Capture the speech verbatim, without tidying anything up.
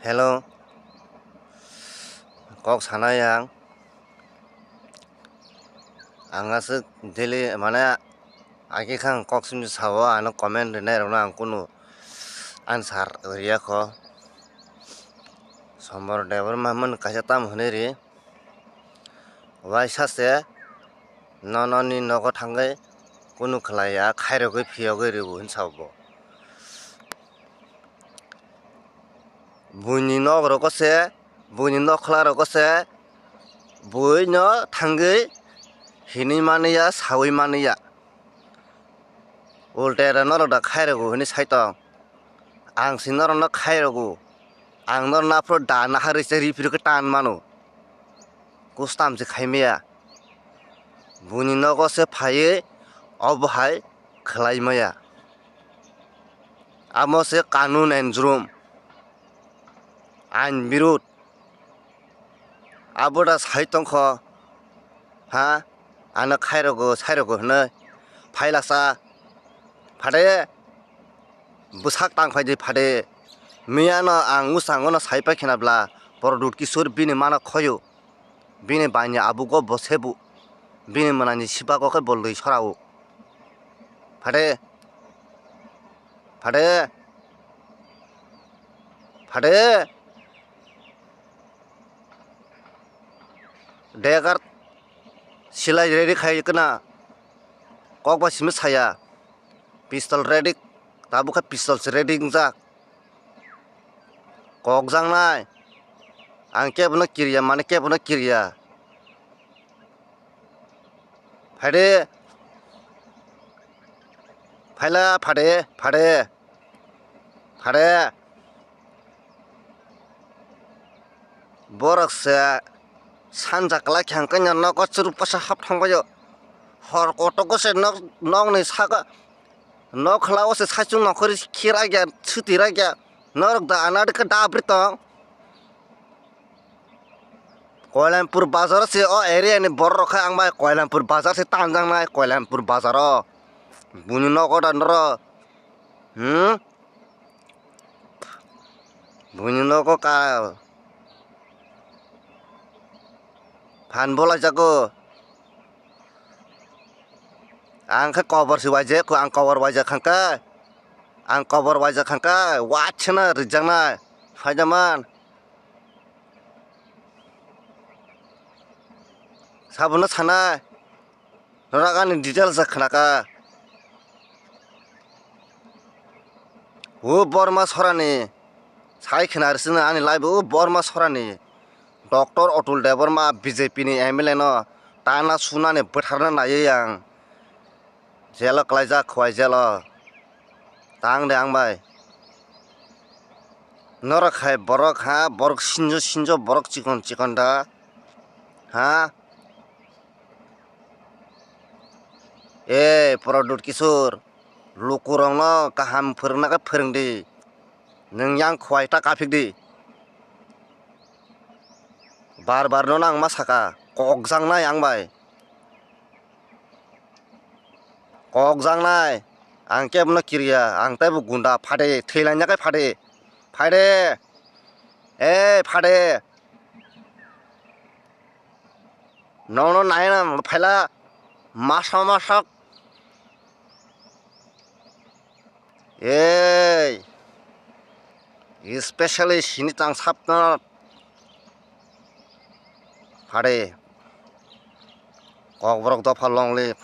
Hello, kok sanai ang. Ang aswk daily, mane, agi khe ang kok simi sao, ano comment rwnairokno ang kunu answer rwya kho. Sombor Debbarma hwnmani kaisa tamo hwnwi ri. Waisa se no noni nogo thangwi kunu khlaiya, khairogwi phiyogwi rw hwn sao bo. Buini nok rogo se, buini nokhla rogo se, buino thangwi hinwi maniya, sawi maniya. Ulta era norok da khairogo hinwi sai tong. Ang se norokno khairogo. Ang norokno aphuru da naharwi se riphirwi khe tan mano. Kustam se khaimaya. Buini nogo se phaiwi obo hai khlai maya. Amo se kanun and jurum. Ain birud. Abo da sai tongkho. Ha? Ano khairogo, sairogo hwnwi. Phailasa. Phade. Bwsak tang phaidi phade. Miyano ang usangano sai paikhe na bla. Pradyut Kishore bini mano khoyo. Bini baini abugo bo sebu. Bini mwnani sipago khe bo lwi sorao. Phade. Phade. Phade. Degar silai ready khai kana. Kok ba simi saya. Pistol ready. Tabuk khe pistol se ready wngjak. Kok jangnai. Ang kebono kiriya, mane kebono kiriya. Phade. Phaila phade, phade. Phade. Borok se sanja kwlai khe hwnkhe nogo chwrwpasa hap thangbaio. Hor kotogo se nok, nokni saka, nokhla o se saichung nokhorwi khirakya, swtwi rakya. Norok da anadi khe dabri tong. Koilampur bazar se o area ni borok rok khe ang bai Koilampur bazar se tanjaknai, Koilampur bazar o. Buini nogo da norok. Hmm? Buini nogo ka phan bolai jago. Ang khe kobor se waijak, ang kobor waijak khankhe. Ang kobor waijak khankhe, watsana rijaknai. Phaijaman. Sabono sanai. Norok ani details khnaka. O Borma sorani sai khna risina ani live o Borma sorani. Doctor Atul Debbarma B J P ni M L A no tana sunani bwtharna naiwi ang jelo klaijak khwai jelo. Tang de ang bai. Norok hai borok ha, borok sinjo sinjo, borok chikon chikon da. Ha? Ei, Pradyut Kishore, lukurokno kaham phwrwngna khe phwrwng di. Nwng yang khwai ta kaphik di. Bar bar no nang ma saka, kok jangnai ang bai. Kok jangnai, ang kebono kiriya, ang teibo gunda phade, thwilaina khe phade. Phade. Ei, phade. Nono naina phaila masa masa. Ei, especially sini tang sapna phade. Kokborok dopha long live.